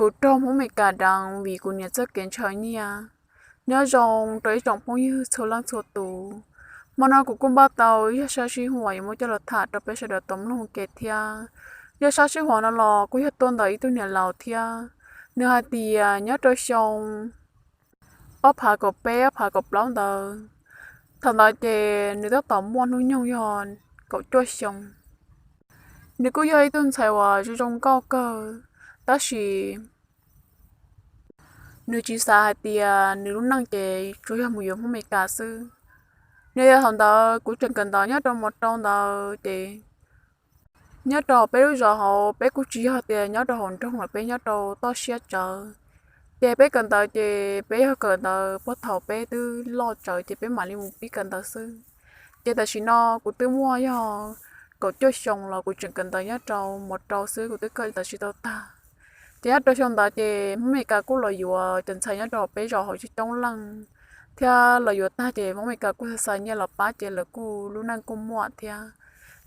tus raug Hmoob Amelikas deev vim kuv niam txoj kev ntshaw nyiaj. Nyob zoo rau ib tsoom phooj ywg txhua leej txhua tus, hmo no kuv kuj npaj tau ib zaj sab sib huam yuav muab coj los tham rau peb sawv daws tau mloog ua ke thiab. Zaj sab sib huam no los kuj yog tuaj ntawm ib tug niam laus thiab. Nws hais tias nyob rau xyoo ob phav kaum peb ob phav kaum plaub ntawd, thaum ntawd ces nws tab tom muaj hnub nyoog yog kaum cuaj xyoo. Nws kuj yog ib tug ntxhais uas zoo zoo nkauj kawg, tab sis nws tsis xav hais tias nws lub neej ces tsuas yog mus yuav Hmoob Amelikas xwb. Nyob rau thaum ntawd kuv tseem kawm ntawv nyob rau mos rau ntawd ces nyob rau peb lub zos hauv peb kuj tsis yog tias nyob rau hauv nroog lawm, peb nyob rau toj siab tsawv. Ces peb kawm ntawv ces peb yog kawm ntawv puag thaum peb twb loj tsawv ces peb mam li mus pib kawm ntawv xwb. Ces tam sim no kuv twb muaj yog kaum cuaj xyoo los kuv tseem kawm ntawv nyob rau mos rau xwb, kuv twb kawm ntawv tsis tau tag. Ces nyob rau xyoo ntawd ces Hmoob Amelikas kuj los yuav cov ntxhais nyob rau peb zos hauv coob coob leej thiab los yuav tag ces Hmoob Amelikas kuj xa nyiaj los pab ces lawv kuj lub neej kuj muaj thiab.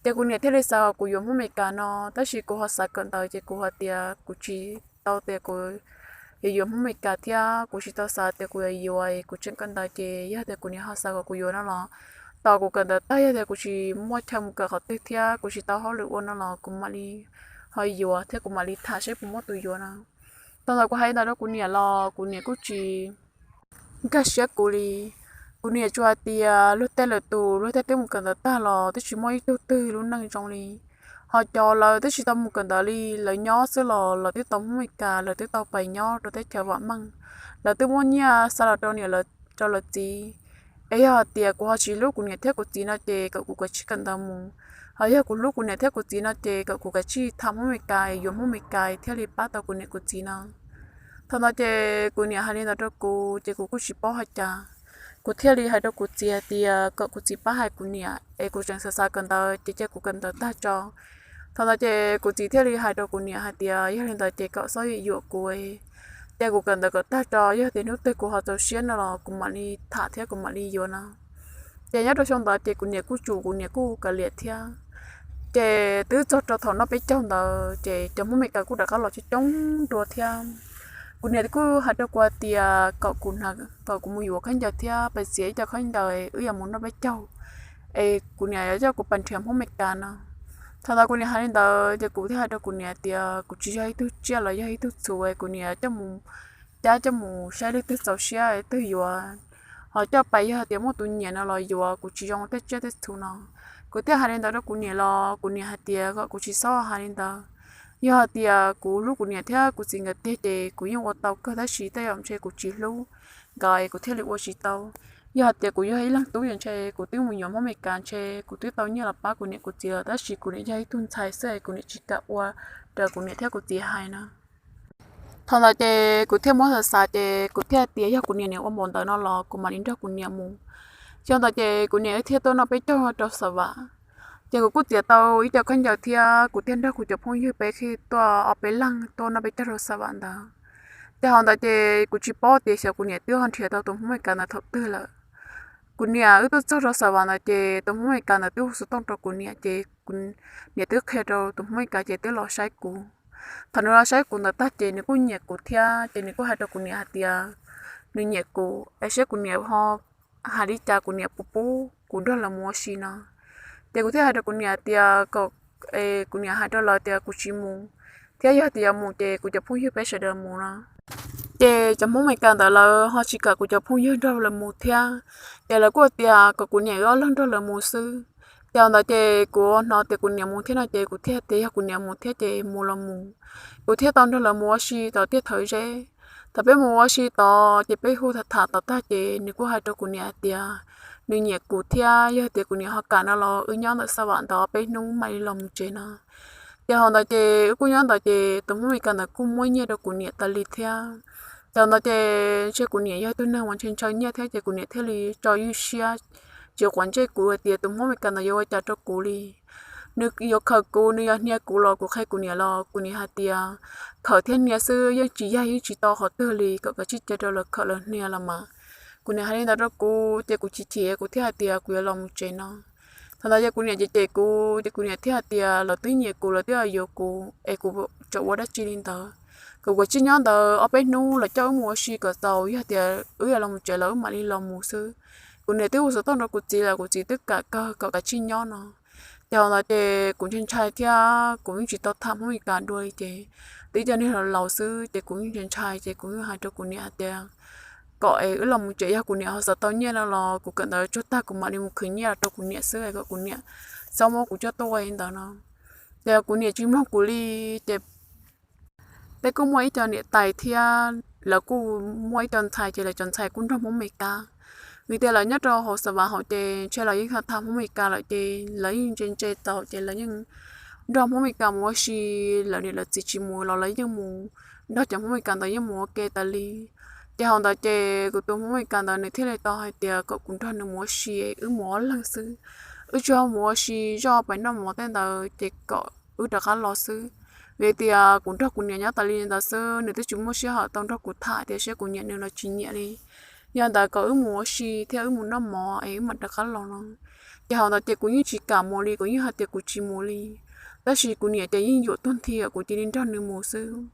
Ces kuv niam thiaj li xav kom kuv yuav Hmoob Amelikas no, tab sis kuv ho xav kawm ntawv ces kuv hais tias kuv tsis tau tias kuv yuav yuav Hmoob Amelikas thiab kuv tsis tau xav tias kuv yuav yuav, kuv tseem kawm ntawv ces yog tias kuv niam ho xav kom kuv yuav no los, tos kuv kawm ntawv tag yog tias kuv tsis muaj chaw mus kawm qhov twg thiab kuv tsis tau hauj lwm ua no los kuv mam li ho yuav thiab kuv mam li tham seb puas muaj tus yuav no. Thaum ntawd kuv hais li ntawd rau kuv niam los kuv niam kuj tsis nkag siab kuv li. Kuv niam tsuas hais tias luag tej lawm tus luag tej twb mus kawm ntawv tag los twb tsis muaj ib tug twg lub neej zoo li. Ho cov lawv twb tsis tau mus kawm ntawv li, lawv nyob xwb los lawv twb tau Hmoob Amelikas, lawv twb tau pais nyob rau teb chaws vam meej, lawv twb muaj nyiaj xa los rau niam, rau lawv txiv. Es yog hais tias kuv ho tsis hlub kuv niam thiab kuv txiv no ces kom kuv kav tsij kawm ntawv mus. Ho yog kuv hlub kuv niam thiab kuv txiv no ces kom kuv kav tsij tham Hmoob Amelikas, yuav Hmoob Amelikas thiaj li pab tau kuv niam kuv txiv no. Thaum ntawd ces kuv niam hais li ntawd rau kuv ces kuv kuj tsis paub hais cas. Kuv thiaj li hais rau kuv txiv hais tias kom kuv txiv pab hais kuv niam es kuv tseem xav xav kawm ntawv ces cia kuv kawm ntawv tag tso. Thaum ntawd ces kuv txiv thiaj li hais rau kuv niam hais tias yog li ntawd ces kom txhob yuam kuv, cia kuv kawm ntawv kom tag tso, yog tias hnub twg kuv ho txaus siab no los kuv mam li tham thiab kuv mam li yuav no. Ces nyob rau xyoo ntawd ces kuv niam kuj tsum, kuv niam kuj kav liam thiab. Ces twb txog rau thaum noj peb caug ntawd ces cov Hmoob Amelikas kuj rov qab los coob coob dua thiab. Kuv niam kuj hais rau kuv hais tias kom kuv, kom kuv mus yuav khaub ncaws thiab pais txiav ib co khaub ncaws wb yuav mus noj peb caug, es kuv niam yuav coj kuv pais nrhiav Hmoob Amelikas no. Thaum ntawd kuv niam hais li ntawd ces kuv thiaj hais rau kuv niam tias kuv tsis yog ib tug tsiaj los yog ib tug txhuv, kuv niam coj mus cab coj mus saib leej twg txaus siab leej twg yuav, ho coj pais yog tias muaj tus nyiam no los yuav, kuv tsis zoo tej tsiaj tej txhuv no. Kuv thiaj hais li ntawd rau kuv niam los kuv niam hais tias kom kuv tsis txhob hais li ntawd. Yog hais tias kuv hlub kuv niam thiab kuv txiv nkawd tiag ces kuv yeej ua tau kawg, tab sis tej zaum ntshe kuv tsis hlub nkawd kuv thiaj li ua tsis tau. Yog hais tias kuv yog ib leeg tub ces ntshe kuv twb mus yuav Hmoob Amelikas ntshe kuv twb tau nyiaj los pab kuv niam kuv txiv lawm, tab sis kuv niam yog ib tug ntxhais xwb es kuv niam tsis kam ua raws kuv niam thiab kuv txiv hais no. Thaum ntawd ces kuv thiaj muab xav xav ces kuv thiaj tias yog kuv niam nws ua npaum ntawd no los kuv mam li nrog kuv niam mus. Xyoo ntawd ces kuv niam wb thiaj tuaj noj peb caug rau Xa Vam. Ces kuv kuj txiav tau ib co khaub ncaws thiab kuv thiaj nrog kuv cov phooj ywg peb thiaj tuaj ob peb leeg tuaj noj peb caug rau Xa Vam ntawd. Ces hauv ntawd ces kuv tsis paub tias xyov kuv niam twb ho nrhiav tau tus Hmoob Amelikas ntawd thaum twg lawm. Kuv niam wb tuaj txog rau Xa Vam ntawd ces tus Hmoob Amelikas ntawd twb hu xov tooj rau kuv niam ces kuv niam twb qhia rau tus Hmoob Amelikas ces twb los saib kuv. Thaum nws los saib kuv ntawd tag ces nws kuj nyiam kuv thiab ces nws kuj hais rau kuv niam hais tias nws nyiam kuv es seb kuv niam ho hais li cas, kuv niam puas pub kuv nrog lawv mus ua si no. Ces kuv thiaj hais rau kuv niam tias kom, kuv niam hais rau lawv tias kuv tsis mus, thiab yog tias yuav mus ces kuv cov phooj ywg peb sawv daws mus no. Ces cov Hmoob Amelikas ntawd lawv ho tsis kam kuv cov phooj ywg nrog lawv mus thiab, ces lawv kuj tias kom kuv niam wb ob leeg nrog lawv mus xwb. Ces ntawd ces kuv hnov tias kuv niam mus thiab no ces kuv thiaj tias yog kuv niam mus thiab ces mus los mus. Kuv thiaj tau nrog lawv mus ua si tom Tiaj Thawv Zeb. Thaum peb mus ua si tod ces peb hu tham tham tod tag ces nws kuj hais rau kuv niam hais tias nws nyiam kuv thiab yog tias kuv niam ho kam no los wb nyob ntawm Xa Vam ntawd peb hnub mam li los mus tsev no. Ces hauv ntawd ces wb kuj nyob ntawd ces tus Hmoob Amelikas ntawd kuj muab nyiaj rau kuv niam tas li thiab. Ces ntawd ces ntshe kuv niam yog tus neeg uas ntshaw ntshaw nyiaj thiab ces kuv niam thiaj li tso ywj siab, tsis quav ntsej kuv hais tias tus Hmoob Amelikas ntawd yuav ua cas rau kuv li. Nws yuav khawm kuv, nws yuav hnia kuv los kuv qhia kuv niam los kuv niam hais tias khawm thiab hnia xwb yeej tsis yog, yeej tsis tau qhov twg li, kom kav tsij cia rau lawv khawm lawv hnia los mas. Kuv niam hais li ntawd rau kuv ces kuv chim chim kuv thiaj hais tias kuv yuav los mus tsev no. Thaum ntawd ces kuv niam cem cem kuv ces kuv niam thiaj hais tias lawv twb nyiam kuv, lawv twb yuav kuv es kuv tseem ua dab tsi li ntawd. kom kuv tsij nyob ntawd ob peb hnub los coj wb mus ua si kom txaus, yog tias wb yuav los mus tsev los wb mam li los mus xwb. Kuv niam twb hu xov tooj rau kuv txiv lawm, kuv txiv twb kam kawg kom kav tsij nyob no. Ces hos ntawd ces kuv ntshai ntshai thiab kuv yeej tsis tau tham Hmoob Mes Kas dua li ces twb cov niag laus laus xwb ces kuv yeej ntshai ntshai ces kuv yeej hais rau kuv niam hais tias kom es wb los mus tsev, yog kuv niam ho xav tau nyiaj no los kuv kawm ntawv tsuag tag kuv mam li mus khwv nyiaj los rau kuv niam xwb es kom kuv niam txhob muab kuv coj tuaj ua li ntawd no. Ces kuv niam tsis mloog kuv li ces peb kuj muaj ib co niam tais thiab lawv kuj muaj ib co ntxhais ces lawv cov ntxhais kuj nrog Hmoob Mes Kas. Vim tias lawv nyob rau hauv Xav Vas hauv ces ntshe lawv yeej tham Hmoob Mes Kas lawm ces lawv yeej ntse ntse tau ces lawv yeej nrog Hmoob Mes Kas mus ua si, lawv niam lawv txiv tsis mus los lawv yeej mus nrog cov Hmoob Mes Kas ntawd yeej mus ua ke tas li. Ces hauv ntawd ces kuv tus Hmoob Mes Kas ntawd nws thiaj li tau hais tias kom kuv nrog nws mus ua si, wb mus ob leeg xwb, wb tsis ho mus ua si zoj pais noj mov tej ntawd ces kom wb rov qab los xwb. Vim tias kuv nrog kuv niam nyob tas li ntawd xwb, nws twb tsis muaj sij hawm tau nrog kuv tham tias seb kuv nyiam nws los tsis nyiam li. Yog ntawd kom wb mus ua si thiab wb mus noj mov es wb mam rov qab los no. Ces hauv ntawd ces kuv yeej tsis kam mus li, kuv yeej hais tias kuv tsis mus li. Tab sis kuv niam ces yeej yuam tuag nthi kom kuv cia li nrog nws mus xwb.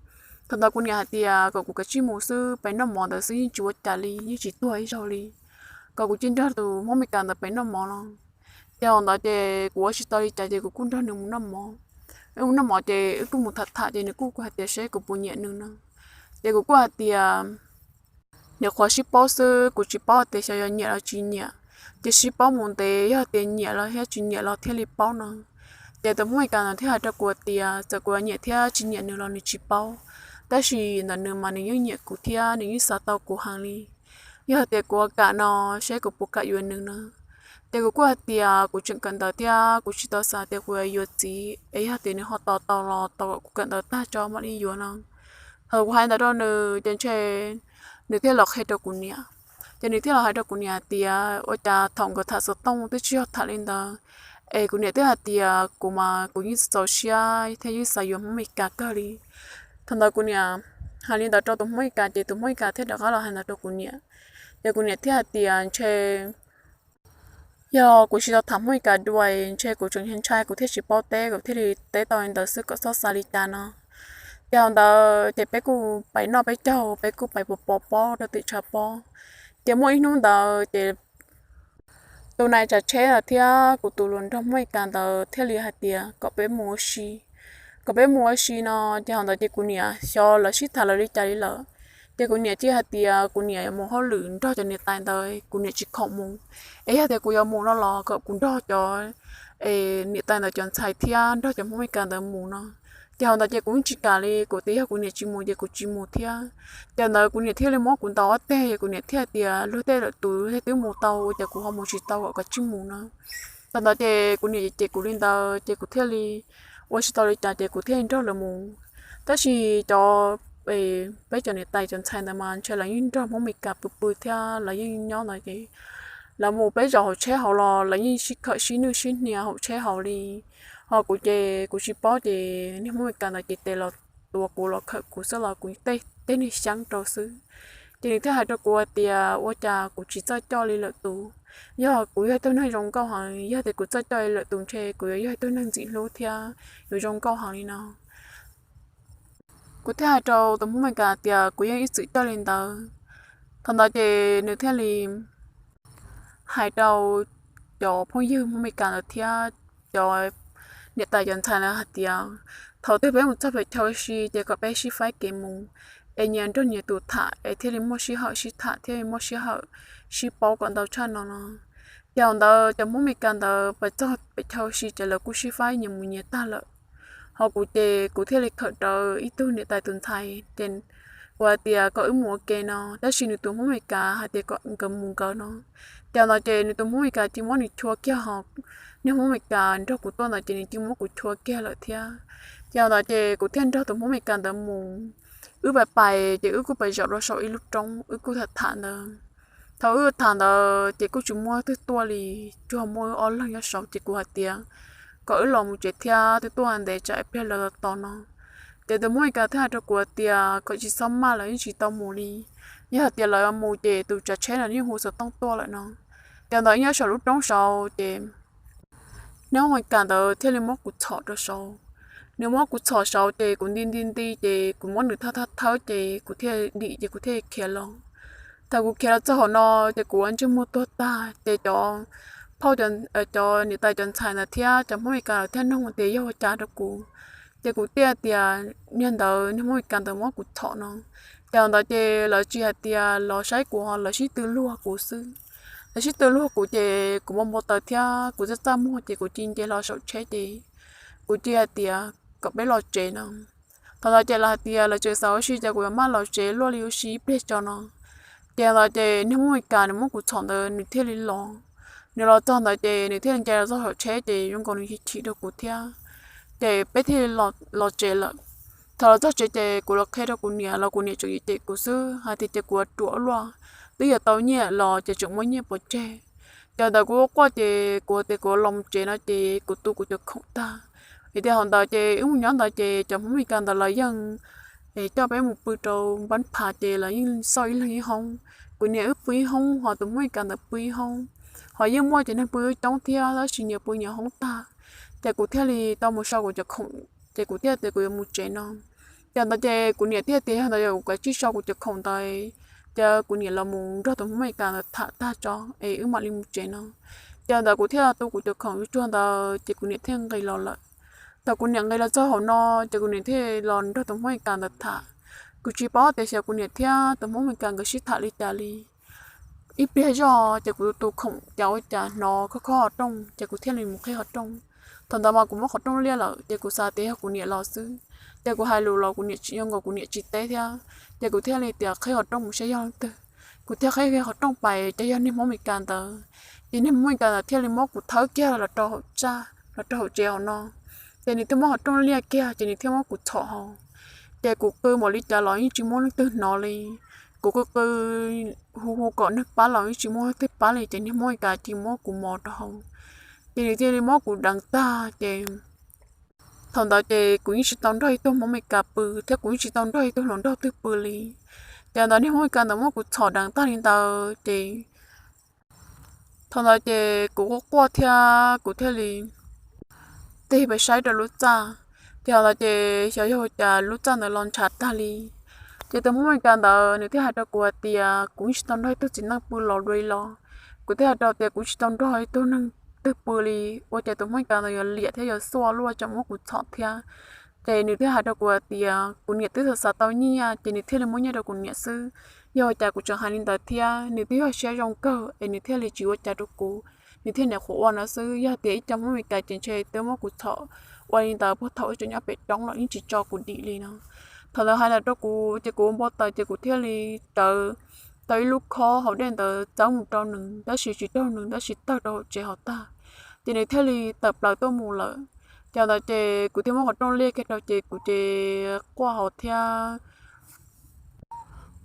Thaum ntawd kuv niam hais tias kom kuv kav tsij mus xwb, pais noj mov ntawd xwb yeej tsis ua cas li, yeej tsis tuag ib zaug li, kom kuv cia li nrog tus Hmoob Mes Kas ntawd pais noj mov no. Ces hauv ntawd ces kuv ua tsis tau li cas ces kuv kuj nrog nws mus noj mov. Wb mus noj mov ces wb kuj mus tham tham ces nws kuj hais tias seb kuv puas nyiam nws no. Ces kuv kuj hais tias nws qhuav sib paub xwb, kuv tsis paub tias xyov yog nyiam los tsis nyiam, ces sib paub mus ntev yog tias nyiam los thiab tsis nyiam los thiaj li paub no. Ces tus Hmoob Mes Kas ntawd thiaj hais rau kuv tias txawm kuv nyiam thiab tsis nyiam nws los nws tsis paub, tab sis ntawm nws mas nws yeej nyiam kuv thiab nws yeej xav tau kuv heev li. Yog tias kuv ua kam no, seb kuv puas kam yuav nws no. Ces kuv kuj hais tias kuv tseem kawm ntawv thiab kuv tsis tau xav tias kuv yuav yuav txiv, es yog tias nws ho tos tau los tos kom kuv kawm ntawv tag tso mam li yuav no. Thaum kuv hais ntawd rau nws ces ntshe nws thiaj los qhia rau kuv niam. Ces nws thiaj los hais rau kuv niam hais tias ua cas thaum nkawd tham xov tooj twb tsis yog tham li ntawd, es kuv niam twb hais tias kuv mas kuv yeej txaus siab thiab yeej xav yuav Hmoob Mes Kas kawg li. Thaum ntawd kuv niam hais li ntawd rau tus Hmoob Mes Kas ces tus Hmoob Mes Kas thiaj rov qab los hais ntawd rau kuv niam. Ces kuv niam thiaj hais tias ntshe yog kuv tsis tau tham Hmoob Mes Kas dua, ntshe kuv tseem ntshai ntshai kuv thiaj tsis paub teb, kuv thiaj li teb tau li ntawd xwb, kom txhob xav li cas no. Ces hauv ntawd ces peb kuj pais noj peb caug, peb kuj pais pov pov pob rau tim tshav pob. Ces muaj ib hnub ntawd ces tus nais tsav tsheb thiab kuv tus hluas nraug Hmoob Mes Kas ntawd thiaj li hais tias kom peb mus ua si, kom peb mus ua si no. Ces hauv ntawd ces kuv niam xyov lawv sib tham lawv li cas li lawm, ces kuv niam cia hais tias kuv niam mus hauj lwm nrog cov niam tais ntawd, kuv niam tsis khoom mus. Es yog tias kuv yuav mus no los kom kuv nrog cov niam tais ntawd cov ntxhais thiab nrog cov Hmoob Mes Kas ntawd mus no. Ces hauv ntawd ces kuv yeej tsis kam li, kuv tias yog kuv niam tsis mus ces kuv tsis mus thiab. Ces ntawd kuv niam thiaj li muab kuv ntaus ob teg, kuv niam thiaj tias luag tej lawm tus luag twb mus tau, ua cas kuv ho mus tsis tau, kom kav tsij mus no. Thaum ntawd ces kuv niam cem kuv li ntawd ces kuv thiaj li ua tsis tau li cas ces kuv thiaj li nrog lawv mus. Tab sis cov, peb cov niam tais cov ntxhais ntawd mas ntshe lawv yeej nrog Hmoob Mes Kas pw pw thiab lawv yeej nyob ntawd ces lawv mus peb zaum hauv tsheb hauv los lawv yeej sib khawm sib nwj sib hnia hauv tsheb hauv li. Ho kuv ces kuv tsis paub ces niag Hmoob Mes Kas ntawd ces tes los tuav kuv los khawm kuv xwb los kuv tej niag xyeeb rau xwb. Ces nws thiaj hais rau kuv hais tias ua cas kuv tsis txawj coj li lawm tus. Yog kuv yog ib tug neeg zoo nkauj heev, yog tias kuv txawj coj li lawm tus ntshe kuv yuav yog ib tug neeg ntxim hlub thiab yuav zoo nkauj heev li no. Kuv thiaj hais rau tus Hmoob Mes Kas tias kuv yeej ib txwm coj li ntawd. Thaum ntawd ces nws thiaj li hais rau cov phooj ywg Hmoob Mes Kas ntawd thiab cov niam tais cov ntxhais ntawd hais tias thaum twg peb mus txog pem chaw ua si ces kom peb sib faib kev mus, es nyias nrog nyias tus tham es thiaj li muaj sij hawm sib tham thiaj li muaj sij hawm sib paub kom ntau tshaj no no. Ces hauv ntawd cov Hmoob Mes Kas ntawd pais txog pem chaw ua si ces lawv kuj sib faib nyias mus nyias tag lawm. Ho kuv ces kuv thiaj li khawm rawv ib tug niam tais tus ntxhais ces kuv hais tias kom wb mus ua ke no, tab sis nws tus Hmoob Mes Kas hais tias kom nkawd mus nkawd no. Ces hauv ntawd ces nws tus Hmoob Mes Kas cia muab nws chua kiag ho niag Hmoob Mes Kas nrog kuv tuaj ntawd ces nws cia muab kuv chua kiag lawm thiab. Ces hauv ntawd ces kuv thiaj nrog tus Hmoob Mes Kas ntawd mus. Wb pais pais ces wb kuj pais zaum rau saum ib lub roob wb kuj tham tham ntawd. Thaum wb tham ntawd ces kuj tsis muaj twg tuaj li, tsuas muaj wb ob leeg nyob saud ces kuv hais tias kom wb los mus tsev thiab twb tuaj ntev tsam ib pliag lawv tos no. Ces tus Hmoob Mes Kas thiaj hais rau kuv tias kom tsis txhob maj, lawv yeej tsis tau mus li. Yog hais tias lawv mus ces tus tsav tsheb no yeej hu xov tooj tuaj lawm no. Ces ntawd nyob saum lub roob saud ces niag Hmoob Mes Kas ntawd thiaj li muab kuv txhom rau saud. nws muab kuv txhom saud ces kuv nti nti nti ces kuv muab nws thawb thawb thawb ces kuv thiaj dim ces kuv thiaj khiav los. Thaum kuv khiav los txog hauv no ces kuv ua ntsej muag tuag tag ces cov phauj, cov niam tais cov ntxhais ntawd thiab cov Hmoob Mes Kas lawv thiaj nug tias yog ua cas rau kuv. Ces kuv teb tias niag ntawd, niag Hmoob Mes Kas ntawd muab kuv txhom no. Ces ntawd ces lawv tsis hais tias los saib kuv, lawv sib tw luag kuv xwb. Lawv sib tw luag kuv ces kuv npau npau taws thiab kuv txaj txaj muag ces kuv cia nce hlo saum tsheb ces kuv cia hais tias kom peb los tsev no. Thaum ntawd ces lawv hais tias lawv tseem xav ua si ces kuv yuav maj los tsev luaj li ua si ib pliag tso no. Ces ntawd ces niag Hmoob Mes Kas nws muab kuv txhom ntawd nws thiaj li los. Nws los txog ntawd ces nws thiaj li nce los txog saum tsheb ces zoo nkaus nws chim rau kuv thiab. Ces peb thiaj li los tsev lawm. Thaum los txog tsev ces kuv los qhia rau kuv niam los kuv niam tseem cem kuv xwb hais tias ces kuv ruam luaj, twb yuav tau nyiaj los ces tseem muab nyiaj pov tseg. Ces ntawd kuv quaj quaj ces kuv tias kuv los mus tsev no ces kuv tu kuv cov khoom tag. Vim tias hauv ntawd ces wb mus nyob ntawd ces cov Hmoob Mes Kas ntawd los yeej coj peb mus pw rau npab phav ces los yeej xauj ib leeg ib hoob. Kuv niam wb pw ib hoob ho tus Hmoob Mes Kas ntawd pw ib hoob, ho yeej muaj cov neeg pw coob thiab tab sis nyias pw nyias hoob tag. Ces kuv thiaj li tau mus sau kuv cov khoom ces kuv thiaj tias kuv yuav mus tsev no. Ces ntawd ces kuv niam thiaj tias yog ntawd kuv kav tsij sau kuv cov khoom ntawd, ces kuv niam los mus nrog tus Hmoob Mes Kas ntawd tham tag tso es wb mam li mus tsev no. Ces ntawd kuv thiaj tu kuv cov khoom tsuag tsuag ntawd ces kuv niam thiaj nqis los lawm. Thaum kuv niam nqis los txog hauv no ces kuv niam thiaj los nrog tus Hmoob Mes Kas ntawd tham. Kuv tsis paub tias xyov kuv niam thiab tus Hmoob Mes Kas nkawd sib tham li cas li. Ib pliag zoj ces kuv tu tu khoom cas ua cas hnov khob khob qhov rooj ces kuv thiaj li mus qhib qhov rooj. Thaum ntawd mas kuv muab qhov rooj liaj lawm ces kuv xav tias yog kuv niam los xwb. Ces kuv hais lus los kuv niam tsis, zoo nkaus kuv niam tsis teb thiab. Ces kuv thiaj li tias qhib qhov rooj mus saib yog leej twg. Kuv thiaj qhib qhov rooj pais ces yog niag Hmoob Mes Kas ntawd. Ces niag Hmoob Mes Kas ntawd thiaj li muab kuv thawb kiag los rau hauv tsev hauv no. Ces nws thiaj muab qhov rooj liaj kiag ces nws thiaj muab kuv txhom hauv. Ces kuv qw npaum li cas los yeej tsis muaj leej twg hnov li. Kuv qw qw hu hu kom neeg pab los yeej tsis muaj leej twg pab li ces niag Hmoob Mes Kas cia li muab kuv mos rau hauv. Ces nws cia li muab kuv deev tag ces thaum ntawd ces kuv yeej tsis tau nrog ib tug Hmoob Mes Kas pw thiab kuv yeej tsis tau nrog ib tug hluas nraug twg pw li. Ces ntawd niag Hmoob Mes Kas ntawd muab kuv txhom deev tag li ntawd ces thaum ntawd ces kuv quaj quaj thiab kuv thiaj li tig pes saib rau lub txaj. Ces thaum ntawd ces xyov yog ua cas lub txaj ntawd los ntshav tag li. Ces tus Hmoob Mes Kas ntawd nws thiaj hais rau kuv hais tias kuv yeej tsis tau nrog ib tug txiv neej pw los dua li los. Kuv thiaj hais rau tias kuv tsis tau nrog ib tug neeg twg pw li. Ua cas tus Hmoob Mes Kas ntawd yuav liam thiab yuav xuaj luaj tseem muab kuv txhom thiab. Ces nws thiaj hais rau kuv hais tias kuv niam twb xav xav tau nyiaj ces nws thiaj li muab nyiaj rau kuv niam xwb. Yog ua cas kuv tseem hais li ntawd thiab, nws twb yog siab zoo kawg es nws thiaj li tsis ua cas rau kuv, nws thiaj niam qhuav ua no xwb. Yog tias ib co Hmoob Mes Kas ces ntshe twb muab kuv txhom ua li ntawd puag thaum wb tseem nyob pem roob los yeej tsis tso kuv dim li no. Thaum ntawd hais ntawd rau kuv ces kuv npau taws ces kuv thiaj li rawv tau ib lub khob hauv dej ntawd txawb mus rau nws tab sis tsis raug nws tab sis tawg rau hauv tsev hauv tag. Ces nws thiaj li tawm plaws tuaj mus lawm. Ces ntawd ces kuv thiaj muab qhov rooj liaj kiag rau ces kuv ces quaj hauv thiab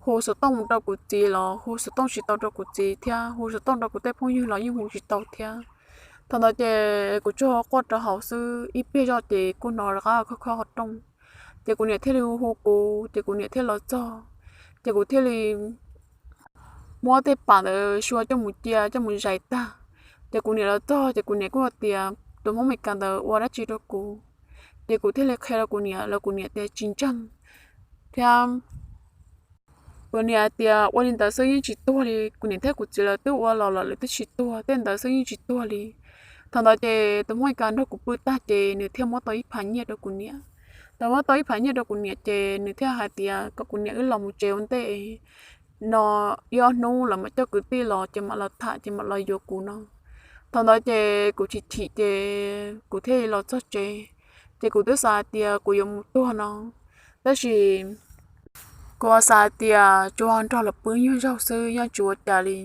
hu xov tooj mus rau kuv txiv los hu xov tooj tsis tau rau kuv txiv thiab hu xov tooj rau kuv tej phooj ywg los yeej hu tsis tau thiab. Thaum ntawd ces kuv tsuas quaj rau hauv xwb, ib pliag zoj ces kuj hnov rov qab khob khob qhov rooj. Ces kuv niam thiaj li hu hu kuv ces kuv niam thiaj los txog, ces kuv thiaj li muab tej pam ntawd sua coj mus cia coj mus zais tag. Ces kuv niam los txog ces kuv niam kuj tias tus Hmoob Mes Kas ntawd ua dab tsi rau kuv. Ces kuv thiaj li qhia rau kuv niam los kuv niam tias tsis ntseeg thiab kuv niam tias ua li ntawd xwb yeej tsis tuag li, kuv niam thiab kuv txiv lawv twb ua los lawm lawv twb tsis tuag, tej ntawd xwb yeej tsis tuag li. Thaum ntawd ces tus Hmoob Mes Kas nrog kuv pw tag ces nws thiaj muab tau ib phav nyiaj rau kuv niam. Thaum muab tau ib phav nyiaj rau kuv niam ces nws thiaj hais tias kom kuv niam wb los mus tsev ua ntej no, ib ob hnub lawv mam coj kwv tij los ces mam los tham ces mam los yuav kuv no. Thaum ntawd ces kuv chim chim ces kuv thiaj li los txog tsev. Ces kuv twb xav hais tias kuv yuav mus tuag no, tab sis kuv xav hais tias tsuas nrog lawv pw nyuag zaug xwb yeej tsis ua cas li,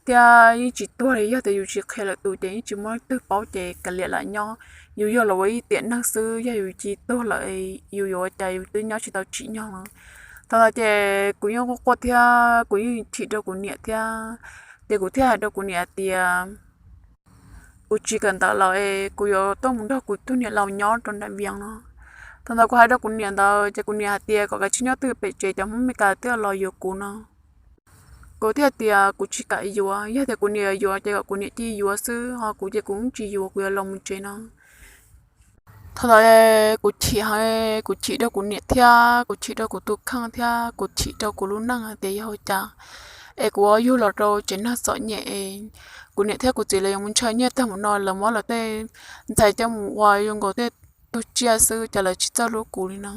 thiab yeej tsis tuag li. Yog tias yus tsis qhia lwm tus ces yeej tsis muaj leej twg paub ces kav liam lam nyob. Yus yog los ua ib tiam neeg xwb, yog yus cia tuag lawm yus yuav ua cas, yus twb nyob tsis tau tsim nyog no. Thaum ntawd ces kuv yeej quaj quaj thiab kuv yeej chim rau kuv niam thiab. Ces kuv thiaj hais rau kuv niam hais tias kuv tsis kawm ntawv lawm es kuv yuav tuaj mus nrog kuv tus niam laus nyob rau nram Vias no. Thaum ntawd kuv hais rau kuv niam ntawd ces kuv niam hais tias kom kav tsij nyob twj pem tsev, cov Hmoob Mes Kas twb los yuav kuv no. Kuv thiaj tias kuv tsis kam yuav, yog tias kuv niam yuav ces kom kuv niam cia yuav xwb, ho kuv ces kuv tsis yuav, kuv yuav los mus tsev no. Thaum ntawd kuv chim heev, kuv chim rau kuv niam thiab kuv chim rau kuv tus kheej thiab kuv chim rau kuv lub neej hais tias yog ua cas es kuv yuav yug los rau tsev neeg txom nyem es kuv niam thiab kuv txiv lawv yuav mus ntshaw nyiaj tag mus no, lawv muab lawv tej ntxhais coj mus ua zoo nkaus tej tug tsiaj xwb, cas lawv tsis txawj hlub kuv li no.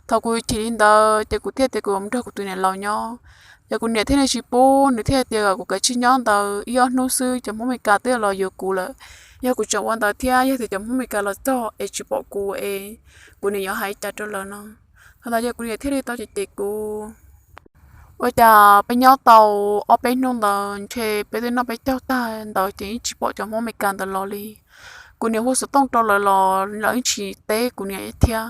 Thaum kuv chim li ntawd ces kuv thiaj tias kuv yuav mus nrog kuv tus niam laus nyob. Ces kuv niam thiaj li tsis pub, nws thiaj tias kom kuv kav tsij nyob ntawd ib ob hnub xwb, cov Hmoob Meskas twb los yuav kuv lawm. Yog kuv tseem ua ntawd thiab, yog tias cov Hmoob Meskas los txog es tsis pom kuv es kuv niam yuav hais cas rau lawv no. Thaum ntawd ces kuv niam thiaj li tau cem cem kuv. Ua cas peb nyob tau ob peb hnub ntawd ntshe peb twb noj peb caug tag ntawd ces yeej tsis pom cov Hmoob Meskas ntawd los li. Kuv niam hu xov tooj rau lawv los lawv yeej tsis teb kuv niam thiab.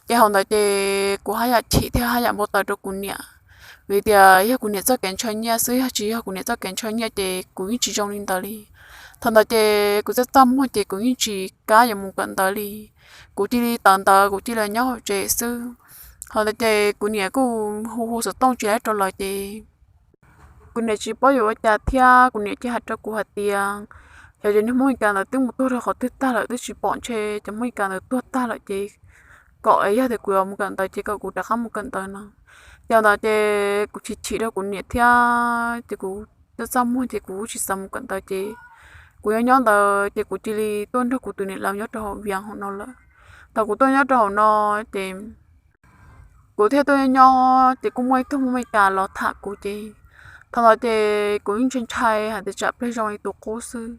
Ces thaum ntawd ces kuv haj yam chim thiab haj yam npau taws rau kuv niam, vim tias yog kuv niam txoj kev ntshaw nyiaj xwb, yog tsis yog kuv niam txoj kev ntshaw nyiaj ces kuv yeej tsis zoo li ntawd li. Thaum ntawd ces kuv txaj txaj muag ces kuv yeej tsis kam yuav mus kawm ntawv li. Kuv cia li tawm ntawv, kuv cia li nyob hauv tsev xwb. Thaum ntawd ces kuv niam kuj hu hu xov tooj tsis teb rau lawv ces kuv niam tsis paub yuav ua cas thiab, kuv niam cia hais rau kuv hais tias, yog tias niag Hmoob Meskas ntawd twb mus tuag rau qhov twg tag lawm, twb tsis pom, ntshe cov Hmoob Meskas ntawd tuag tag lawm ces kom yog tias kuv yuav mus kawm ntawv ces kom kuv rov qab mus kawm ntawv no. Ces thaum ntawd ces kuv chim chim rau kuv niam thiab ces kuv txaj txaj muag ces kuv tsis xav mus kawm ntawv ces kuv nyob nyob ntawd ces kuv cia li tuaj nrog kuv tus niam laus nyob rau hauv Vias hauv no lawm. Thaum kuv tuaj nyob rau hauv no ces kuv thiaj tuaj nyob ces kuj muaj ib tug Hmoob Meskas los tham kuv ces thaum ntawd ces kuv yeej ntshai ntshai hais tias tsam plig zoo li tus qub xwb.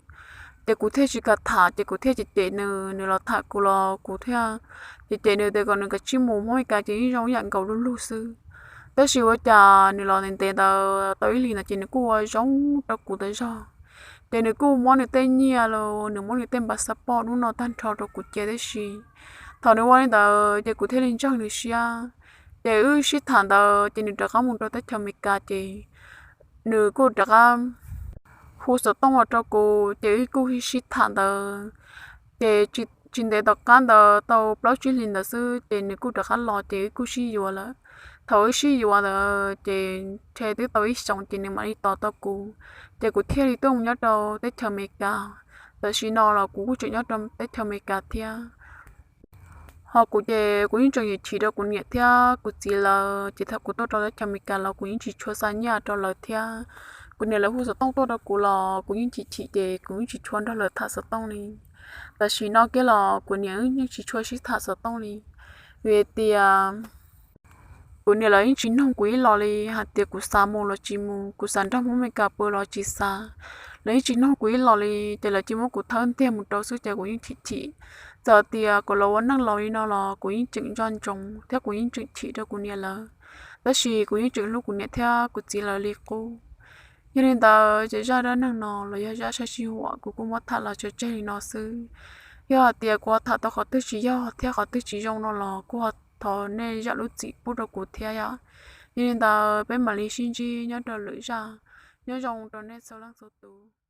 Ces kuv thiaj tsis kam tham ces kuv thiaj cem cem nws, nws los tham kuv los kuv thiaj cem cem nws tias kom nws kav tsij mus, Hmoob Meskas ces yeej zoo ib yam nkaus lug lug xwb. Tab sis ua cas nws los ntev ntev ntawd tau ib hlis ntawd ces nws kuj ua zoo rau kuv tas zog. Ces nws kuj muab nws tej nyiaj los nws muab nws tej npa xab poj hnub no tag nrho rau kuv cia tib si. Thaum nws ua li ntawd ces kuv thiaj li ntseeg nws siab. Ces wb sib tham ntawd ces nws rov qab mus rau teb chaws Amelikas ces nws kuj rov qab hu xov tooj los rau kuv ces wb kuj sib tham ntawd. Ces tsis ntev tom qab ntawd tau plaub tsib hlis ntawd xwb ces nws kuj rov qab los ces wb kuj sib yuav lawm. Thaum wb sib yuav ntawd ces ntshe twb tau ib xyoos ces nws mam li tos tau kuv, ces kuv thiaj li tuaj mus nyob rau teb chaws Amelikas. Tam sim no los kuv kuj tseem nyob rau teb chaws Amelikas thiab. Ho kuv ces kuv yeej tseem chim rau kuv niam thiab kuv txiv lawv ces thaum kuv tuaj rau teb chaws Amelikas los kuv yeej tsis tshua xa nyiaj rau lawv thiab. Kuv niam lawv hu xov tooj tuaj rau kuv los kuv yeej chim chim ces kuv yeej tsis tshua nrog lawv tham xov tooj li. Tam sim no kiag los kuv niam yeej tsis tshua sib tham xov tooj li, vim tias kuv niam lawv yeej tsis nug kuv ib los li hais tias kuv xav mus los tsis mus, kuv xav nrog Hmoob Amelikas pw los tsis xav. Lawv yeej tsis nug kuv ib los li ces lawv cia muab kuv thawb ntiag mus rau xwb ces kuv yeej chim chim. Txawm tias kuv los ua neej laus li no los kuv yeej tseem nco ntsoov thiab kuv yeej tseem chim rau kuv niam lawv, tab sis kuv yeej tseem hlub kuv niam thiab kuv txiv lawv li qub. Yog li ntawd ces zaj dab neeg no los yog zaj sab sij huam kuv kuj muab tham los tso tseg li no xwb. Yog hais tias kuv ho tham tau qhov twg tsis yog thiab qhov twg tsis zoo no los kuj ho thov nej zam lub txim pub rau kuv thiab yom. Yog li ntawd peb mam li sib ntsib nyob rau lwm zaj. Nyob zoo rau nej txhua leej txhua tus.